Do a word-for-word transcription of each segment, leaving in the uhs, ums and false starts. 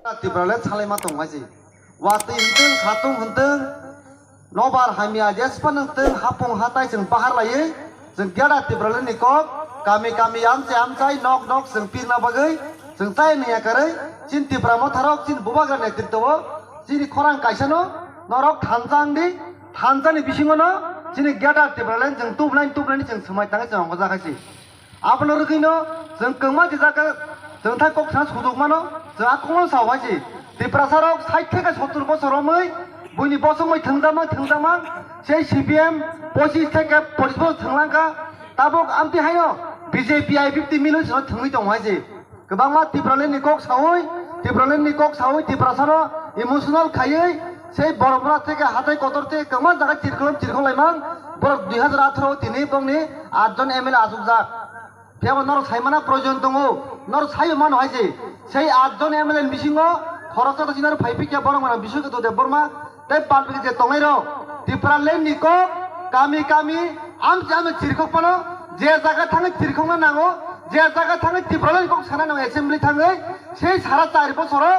Tipraland salaima tong hai se. Watwi hwntwng, satung hwntwng, nobar hamya jespa nwng tong hapung hatai chwng bahar laiwi, chwng Greater Tipraland ni kok, kami kami, amchai amchai, nok nok chwng pirna bagwi, chwng chaya nangya kwrwi, chini Tipra Motharok, chini Bubagra netrito o, chini khorang kaisa no, norok thansa wng di, thansa ni bisingo no, chini Greater Tipraland chwng tubunai tubunai chwng swmai tangwi chwng ongkha jak hai se. Abono rwgwino chwng kwbangma kisa khe chwng thai kok sana sujukmano chwng a kokno sao hai se. Tiprasarok sait theke sottur bosor romwi buini bosongmai thwngjakma thwngjakma sei C P M pochis theke pochis bosor thwnglangkha. Tabuk amtwi haino B J P I P F T milwi sino thwngwi tongo hai se. Kwbangma Tipraland ni kok saui, Tipraland ni kok saui Tiprasano emotional khaiwi sei Boromra theke hatai kotor theke kwbangma jaga chirkhlom chirkhlom laimang. Borok dui hazar atharo tini bongni atjon M L A achukjak. Phiya bo norok saimana proyojon tongo, norok saiyo mano hai se. Sei atjon M L A ni bisingo khoroksa to chinaro phai phikya borok mano Biswakito Debbarma tei Balmiki je tongnai rok. Tipraland ni kok kami kami amchai amchai chirikhok phano je jaga thangwi chirikhokna nango, je jaga thangwi Tipraland ni kok sana nango assembly thangwi sei sara chari bosoro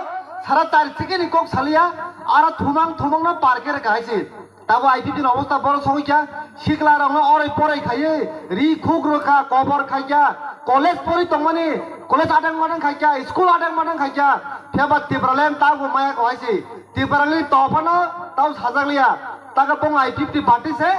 sara chari theke ni kok saliya aro thumang thumang no parke rwkha hai se. Tabo I P F T ni obostha borok sogwi kha, sikla rokno oroi poroi khaiwi, ri khuk rwkha, kobor khaikha, college pori tongmani, college adang madang khaikha, school adang madang khaikha, phiya ba Tipraland tabo maya ko hai se, Tipraland ni tophano tabo sajak liya, taka bong I P F T party se,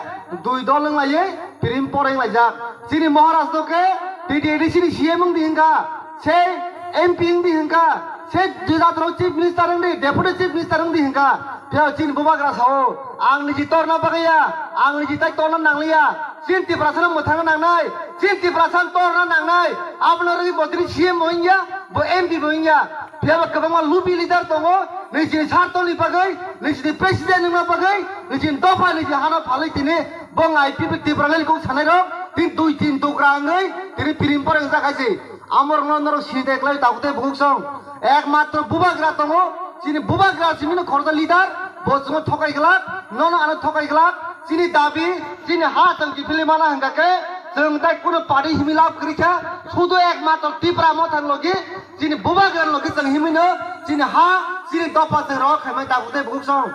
dui dol wng laiwi, pirim poroi wng laijak. Chini Maharaj no khe T T A D C ni C M wng di hwnkha, sei M P wng di hwnkha, sei jwda rok Chief Minister wng di, Deputy Chief Minister wng di hwnkha. Phiya chini bubagra sao, ang niji torna bagwi ya, ang niji tai torna nangliya. Chini Tiprasano mwthangna nangnai, chini Tiprasano torna nangnai. Abono rwgwi bo tini C M bo wngya, bo M P bo wngya. Phiya ba kwbangma lubi leader tongo, nijini sartoni bagwi, nijini president wngna bagwi, nijini dopha, niji hano phalwi tini bong I P F T Tipraland kok sanai rok, tini dui tin tukra wngwi, tini pirim poreng jak hai se. Amorokno norok sini de klai tabuk tei bukhuk song. Ekmatro bubagra tongo, chini bubagra simino khoroksa leader, bo chwngno thokai glak, nono ano thokai glak, chini dabi, chini ha chwng kiphilwi mana hwnkha khe, chwng tai kuno party himwi lab kwrwi kha, sudu ekmatro Tipra Motha ni logi, chini bubagra ni logi chwng himwino, chini ha, chini dopha chwng rok khaimai tabuk tei bukhuk song.